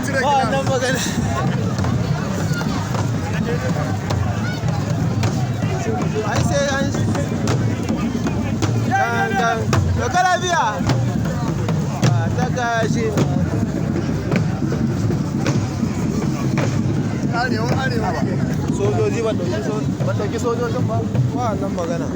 Cire Ba gilas. wannan magana. Ai sai an dan dan to kana biya. Ba ta kashi. Arewa, arewa. Sojoji ban dauki sojojin ba. Ba wannan magana.